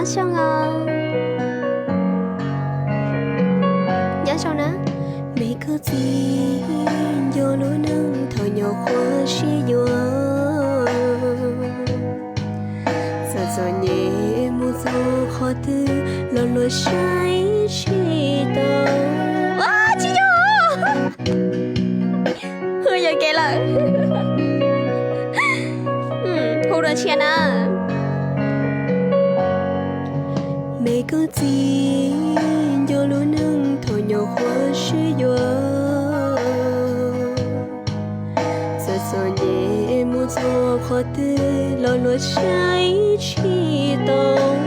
Nyob zoo os. Nyob zoo na. Me koj txiv nco lub neej thaum nyuam qhuav sib yuav. Txom txom nyem mus txog qhov twg los luag saib tsis taus. Tsis yog, hu yog kev lawm. Hu dua tshiab na. Me koj txiv nco lub neej thaum nyuam qhuav sib yuav. Txom txom nyem mus txog qhov twg los luag saib tsis taus.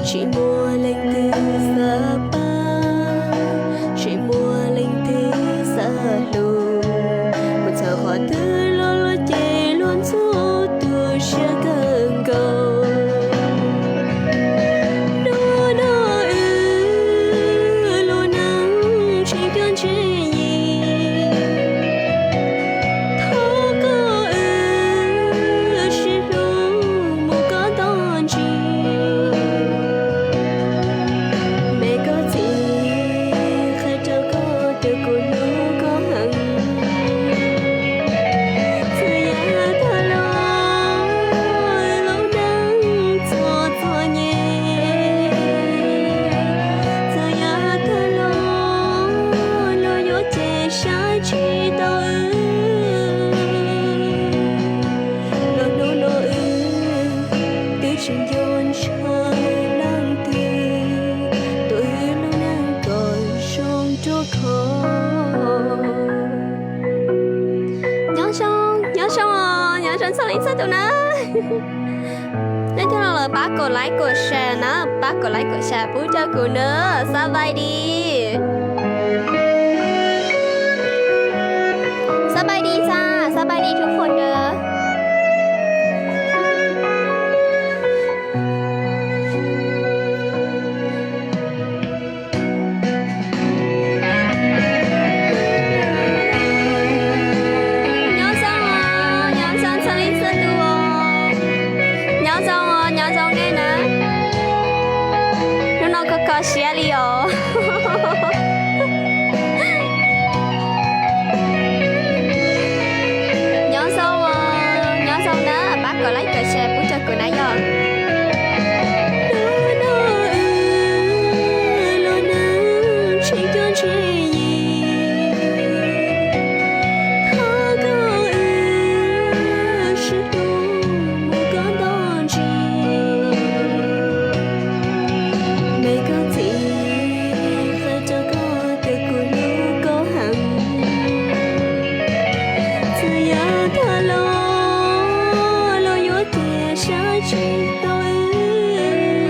Tsis muaj leej twg xav pab, tsis muaj leej twg xav hlub. Mus txog qhov twg los luag cem luag ntxub tu siab kawg nkaus. Hnub no wb lub neej tsis cuag ntshis yim, thov koj wb sib hlub mus kom tau ntsis. Me koj txiv, qhia rau koj tias kuv hlub koj heev. Txawm yog tag los lub neej txom txom nyem, txawm yog tag los luag yuav cem saib tsis taus wb. Los hnub no wb twb tsis nco ntshaw leej twg, tuav wb lub neej kom zoo ruaj khov. Nyob zoo, nyob zoo os, nyob zoo txhua leej txhua tus na. Leej twg los lawm pab kom like kom share na, pab kom like kom share pub rau kuv na. สบายดี สบายดีจ้า สบายดีทุกคนเด้อ Nyob zoo os, nyob zoo txhua leej txhua tus os. Nyob zoo os, nyob zoo nej na. Hnub no kho kho siab li os. Nyob zoo os, nyob zoo na, pab kom like kom share pub rau kuv na yom. Hnub no wb lub neej tsis cuag ntshis yim, thov koj wb sib hlub mus kom tau ntsis. Me koj txiv, qhia rau koj tias kuv hlub koj heev. Txawm yog tag los luag yuav cem saib tsis taus wb.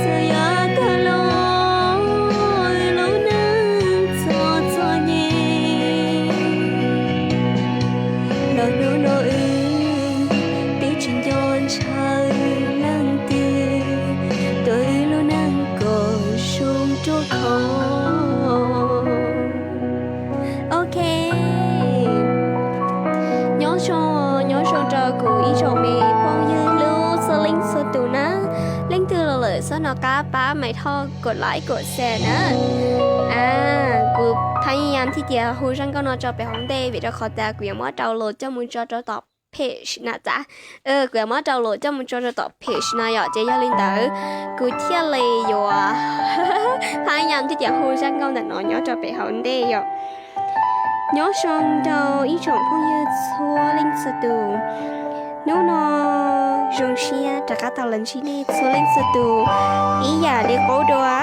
Txawm yog tag los lub neej txom txom nyem, los hnub no wb twb tsis nco ntshaw leej twg, tuav wb lub neej kom zoo ruaj khov. Ok, nyob zoo, nyob zoo rau kuv ib tsoom me phooj ywg hlub txhua leej txhua tus na. Leej twg los lawm txhob hnov qab pab mam thoj kom like kom share na. Kuv thaj yeej yam thiab tias hu zaj nkauj no tso pem hauv ntej vim rau qhov tias kuv yuav muab rau los coj mus tso rau tom page na tas. Kuv yuav muab rau los coj mus tso rau tom page no yom, ces yog li ntawd kuv thiaj li yuav thaj yeej yam thiab tias hu zaj nkauj ntawm no nyob rau pem hauv ntej yom. Nyob zoo rau ib tsoom phooj ywg txhua leej txhua tus. Hnub no zoo siab rov qab tau los ntsib nej txhua leej txhua tus ib yam li qub dua.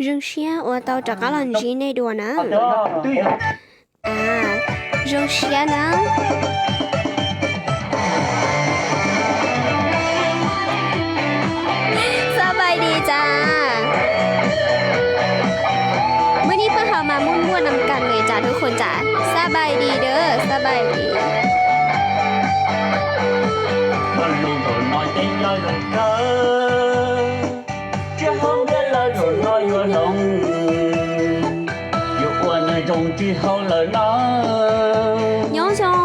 Zoo siab uas tau rov qab los ntsib nej dua na. Zoo siab na. สบายดีจ้า Muaj nij paj hau mas muaj muaj nam kas nws tas tuj khun tas. สบายดีเด้อ สบายดี Nyob zoo,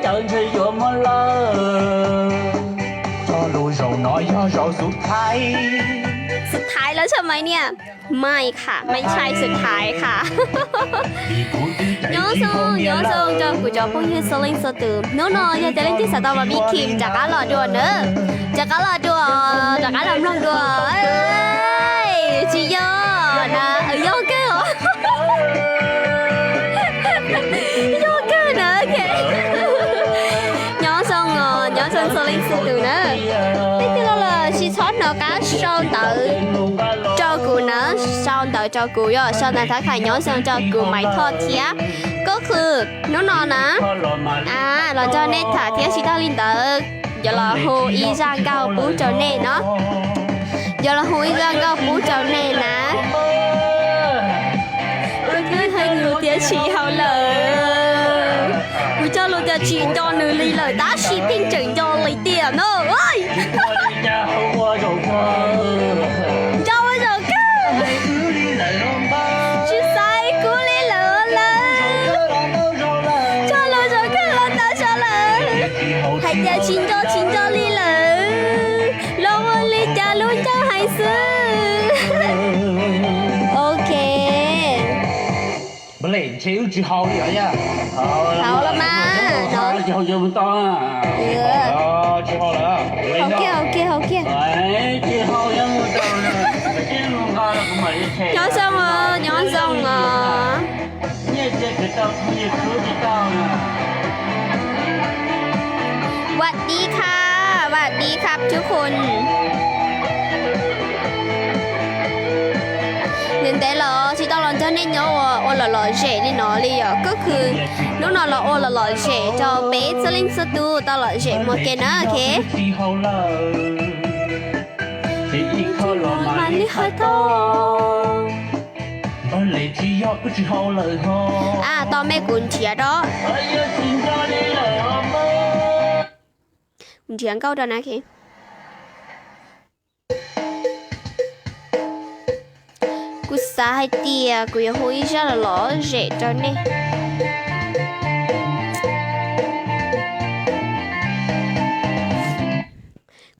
nyob zoo. สุดท้ายแล้วใช่ไหมเนี่ย ไม่ค่ะ ไม่ใช่สุดท้ายค่ะ Nyob zoo, nyob zoo rau kuv cov phooj ywg txhua leej txhua tus. Hnub no yog tias leej twg xav tau Barbie Kim rov qab los dua na, rov qab los dua, rov qab los mloog dua. Tsis yog na, yog kawg os. Yog kawg na. Nyob zoo os, nyob zoo txhua leej txhua tus na. Leej twg los lawm tsis txhob hnov qab sau ntawv rau kuv na, sau ntawv rau kuv, yog sau ntawv thab khais nyob zoo rau kuv Maiv Thoj thiab. Koj khw hnub no na, los nrog nej tham thiab tsis tag li ntawd, yuav los hu ib zaj nkauj pub rau nej no. Yuav los hu ib zaj nkauj pub rau nej na. Kuv twb hais nws tias tsis haum lawm. Kuv cog lus tias tsis nco nws li lawm tab sis pheej tseem nco li tiag no. Nco ua zaum kawg. Tsis xaiv kuv li lawm lawm. Cog lus zaum kawg los tas zog lawm. Hais tias tsis nco tsis nco li lawm los ua li cas lub ncauj heev xwb. Ok. Haum los mas no. Haum kiag, haum kiag, haum kiag. Nyob zoo os, nyob zoo os. สวัสดีค่ะ สวัสดีครับทุกคน. Ntev ntev los tsis tau los nrog nej nyob ua, ua lom lom zem li no li yom. Koj khw hnub no los ua lom lom zem rau peb txhua leej txhua tus tau lom zem muag ke na, ok. Mam li hais tau. Tos me kuv nrhiav rau. Kuv nrhiav nkauj rau na, ok. Kuv xav hais tias kuv yuav hu ib zaj los lom zem rau nej.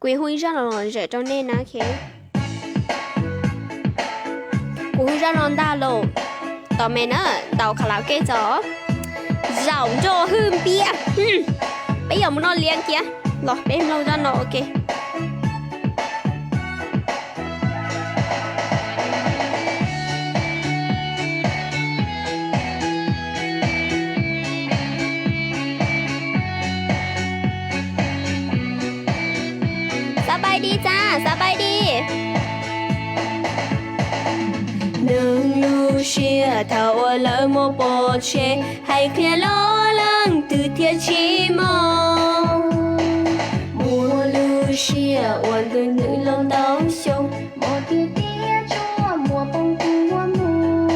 Kuv yuav hu ib zaj los lom zem rau nej na, ok. Kuv hu zaj no ntag lauj. Tos me na, ntaus karaoke tso. Zaum nroj hwj npiab. Peb yuav mus noj liab kiag. Los peb mloog zaj no, ok. Xab pais dib txab, xab pais dib. Neeg lub siab thaum uas lawv muab pov tseg, hais qhia lub leej twg thiaj tsis mob. Muaj lub siab ua ntawm nws los ntau xyoo, mob tiag tiag tsuas muaj poob kua muag.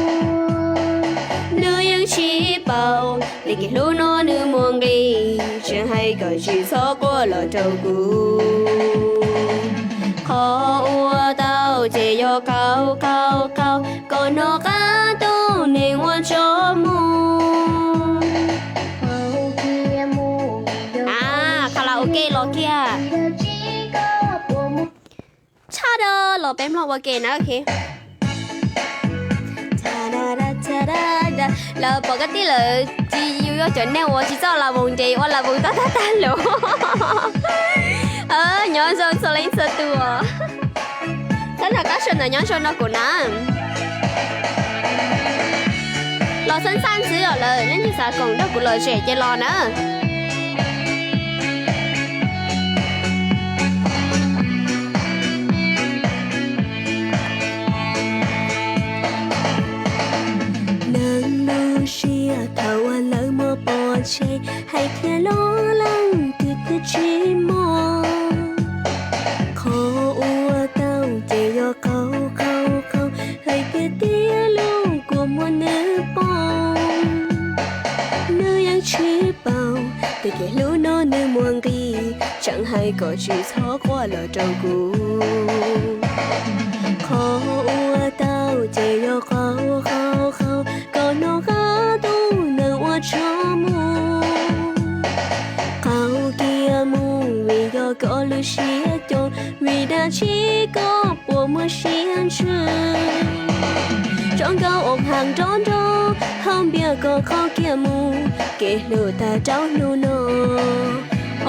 Nws yeej tsis paub tias kev hlub no nws muaj nqis, tseem hais kom tsis txhob quaj los rau kuv. Qhov uas tau ces yog qau qau qau, kom nov qab tus neeg ua tso mus. Karaoke los kiag. Tshaj da los peb mloog ua ke na, ok. Lawv pom koj tij lawm, tsis yus yuav cov neeg uas tsis txawj la voos ces ua la voos tag tag tag lawm. Nyob zoo txhua leej txhua tus. Txhob hnov qab sau ntawv nyob zoo no kuv na. Los xab xaj xwb os lawm, leej twg xav koom nrog kuv lom zem ces los na. Neeg lub siab thaum uas lawv muab pov tseg, hais qhia lub leej twg thiaj tsis mob. Qhov uas tau ces yog qau qau qau, hais tias tiag lub kua muag nws poob. Nws yeej tsis paub tias kev hlub no nws muaj nqis, tseem hais kom tsis txhob quaj los rau kuv. Qhov uas tau ces yog qau qau qau, kom nov qab tus neeg ua tso mus. Qau kiag mus vim yog koj lub siab coob, vim dab tsis koj puas muaj siab ntshaw. Tso nkauj ua haam nrov nrov, hau npias koj qhov kiag mus, kev hlub tag rau hnub no.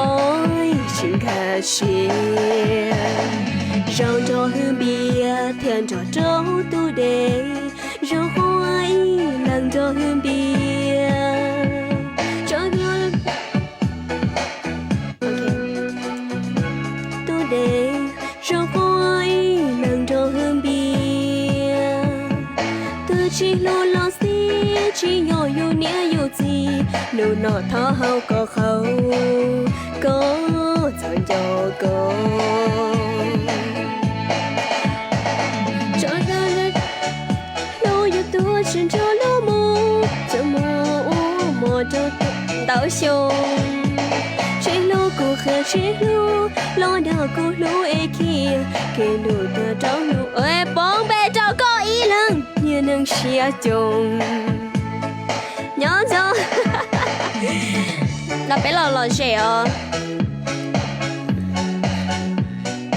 Oj, tsis nkag siab, zaum nrog hwj npias thiab nrog rau tus dej, zoo qhua ib leeg nrog hwj npias. Tso tus dej, zoo qhua ib leeg nrog hwj npias. Twb tsis hlub los xij, tsis nyob yus niam yus txiv, hnub no thov hau koj qhau, koj txhob nco koj. Tso hlub yuav tuag tsis nrog luag mus, txawm muaj ub muaj no rau ntau xyoo. Tsis hlub kuv qhia tsis hlub, los dag kuv hlub es khiav, kev hlub tag rau hnub, poob npe rau koj ib leeg, niag neeg siab coo. Nyob zoo. Los peb los lom zem os.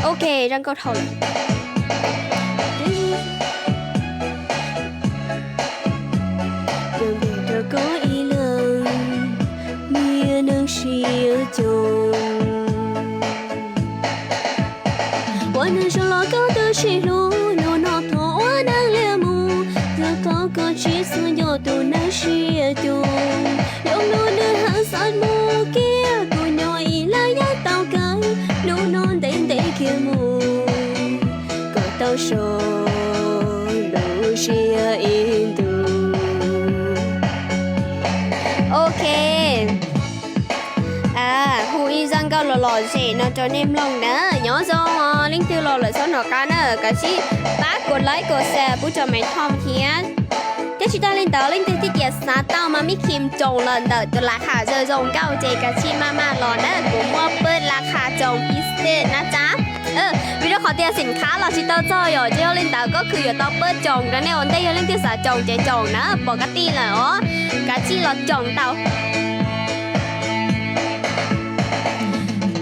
Ok, zoo nkauj dhau lawm. Poob npe rau koj ib leeg, niag neeg siab coo. Ua neeg zoo los koj twb tsis hlub, hnub no thov ua neeg liag mus, yog qhov koj tsis txhob nco tus neeg siab coo. Yog hlub nws heev xav mus kiag, kuv nyob ib leeg yeej tau kawg, hnub no ntev ntev kiag mus, koj tau so lub siab ib ntus. Ok. Hu ib zaj nkauj los lom zem no rau nej mloog na. Nyob zoo os, leej twg los lawm txhob hnov qab na, kav tsij pab kuv like kuv share pub rau Maiv Thoom thiab. Thiab tsis tag li ntawd, leej twg thiaj tias xav tau Mami Kim tsoom lawm ntawm tus laj kham zoo zoo nkauj ces kav tsij maj maj los na, kuv muaj pab laj kham tsoom pib xej na tsab. Vim rau qhov tias xim khab los tsis tau txog yom, ces yog li ntawd koj khwv yuav tau pab tsoom rau nej ua ntej, yog leej twg xav tsoom ces tsoom na, pom kab tij lawm os, kav tsij los tsoom tau.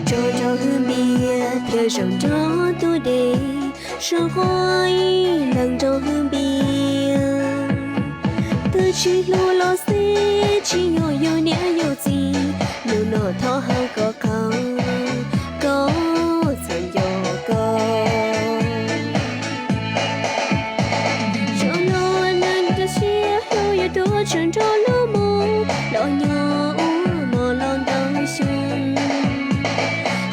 Tso rau hwj npias thiab zaum nrog tus dej, zoo qhua ib leeg nrog hwj npias. Twb tsis hlub los xij, tsis nyob yus niam yus txiv, hnub no thov hau koj qhau, koj txhob nco koj. Zoo no neeg rau siab hlub yuav tuag tsis nrog luag mus, los nyob ub muaj los ntau xyoo.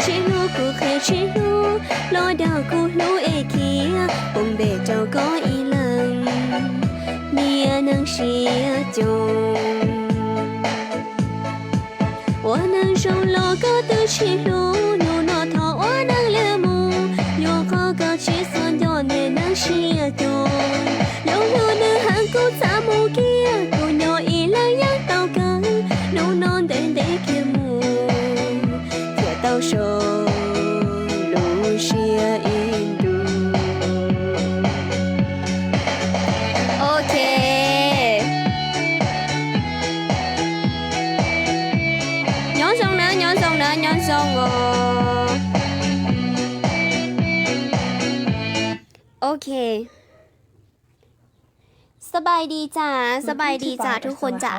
Tsis hlub kuv qhia tsis hlub, los dag kuv hlub es khiav, poob npe rau koj ib leeg, niag neeg siab coo. Ua neeg zoo los koj twb tsis hlub, hnub no thov ua neeg liag mus, yog qhov koj tsis txhob nco niag neeg siab coo. Yog hlub nws heev kuv xav mus kiag, kuv nyob ib leeg yeej tau kawg, hnub no ntev ntev kiag mus, thiaj tau so lub siab ib ntus. Ok. Nyob zoo na, nyob zoo na, nyob zoo os. Ok. สบายดีจ้า สบายดีจ้าทุกคนจ๋า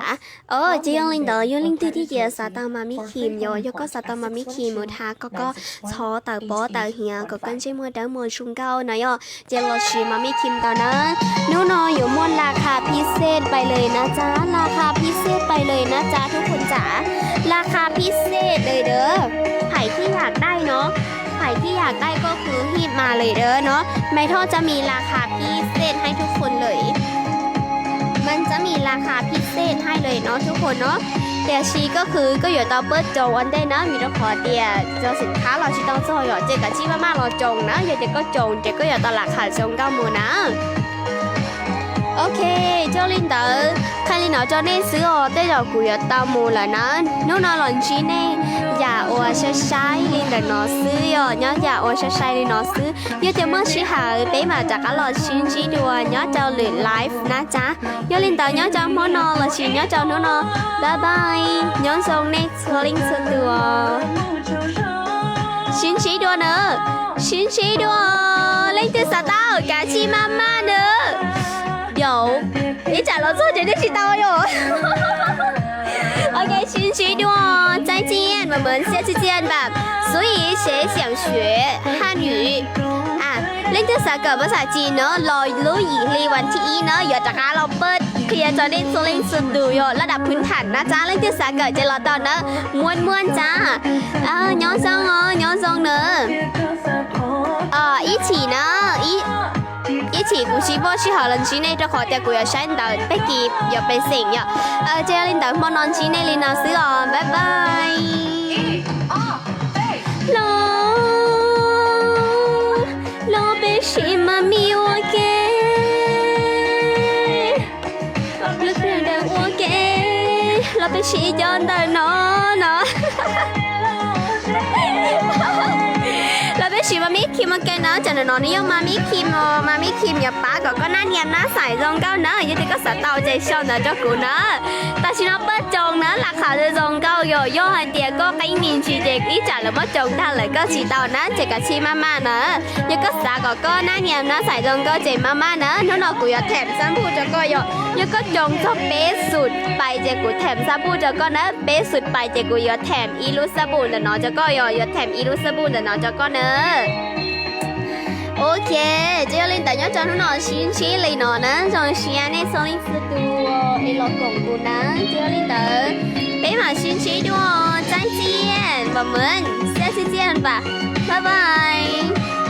Ces yog li ntawd, yog leej twg thiaj tias xav tau Mami Kim yom, yog koj xav tau Mami Kim mus tham, koj koj txhob tawm pob tawm hiav kom koj ntsej muag dawb muag zoo nkauj no yom, ces los sim Mami Kim ntawd na. Hnub no yuav muaj ราคาพิเศษ pais lawm na tsab, ราคาพิเศษ pais lawm na tsab ทุกคนจ๋า, ราคาพิเศษ เลยเด้อ, ใครที่อยากได้เนาะ, ใครที่อยากได้ก็คือรีบมาเลยเด้อเนาะ, ไม่ทอดจะมีราคาพิเศษให้ทุกคนเลย มันจะมีราคาพิเศษให้เลยเนาะทุกคนเนาะ. Tiam sis koj khwv koj yuav tau pab tsoom ua ntej na, vim rau qhov tias txog xim khab los tsis tau txog yom, ces kav tsij maj maj los tsoom na, yog tias koj tsoom ces koj yuav tau ราคา zoo nkauj mus na. Ok, yog li ntawd qhia li no rau nej xwb os, tej zaum kuv yuav tau mus lawm na. Hnub no los ntsib nej yam uas sai sai li ntawm no xwb yom, nyob yam uas sai sai li no xwb. Yog tias muaj sij hawm peb mam rov qab los sib ntsib dua nyob rau lwm live na tsab. Yog li ntawd nyob rau hmo no los sis nyob rau hnub no, bye bye, nyob zoo nej txhua leej txhua tus. Sib ntsib dua na, sib ntsib dua. Leej twg xav tau kav tsij maj maj na. Yog ib tsam los txog ces nej tsis tau yom. Ok, sib ntsib dua, 再见, 我们下次见吧. 所以谁想学汉语 leej twg xav kawm phas xas Chin na los lub yim hli vas thib ib na yuav rov qab los pab qhia rau nej txhua leej txhua tus yom, laj dam phwv tham na tsa. Leej twg xav kawm ces los tau na, muaj muaj tsa. Nyob zoo os, nyob zoo na. Ib chim na, ib chim kuv tsis muaj sij hawm los ntsib nej rau qhov tias kuv yuav saib ntawv peb kis yog peb xeem yom. Ces yog li ntawd hmo no ntsib nej li no xwb os, bye bye. Los, los peb sib mas mi ua ke, los peb sib cov ntawm no no. Los peb sib mas mi khim ua ke na, tsam ntawm no nws yog mas mi khim, mas mi khim yuav pab kom koj nab niam nab xaim zoo nkauj na. Yog tias koj xav tau ces sau ntawv rau kuv na. Tam sim no pab coos na lam qham zoo nkauj yom, yog hais tias koj qeeb me ntsis ces ib tsam lawv muab coos tag lawm koj tsis tau na ces kav tsij maj maj na. Yog koj xav kom koj nab niam nab xaim zoo nkauj ces maj maj na. Hnub no kuv yuav them xab npuj rau koj yom. Yog koj coos txog peb xus pais ces kuv them xab npuj rau koj na. Peb xus pais ces kuv yuav them ib lub xab npuj ntawm no rau koj yom, yuav them ib lub xab npuj ntawm no rau koj na. Ok, ces yog li ntawd nyob rau hnub no sib ntsib li no na, zoo siab nej txhua leej txhua tus es los koom kuv na. Ces yog li ntawd peb mam sib ntsib dua, 再见, 我们下次见吧, bye bye.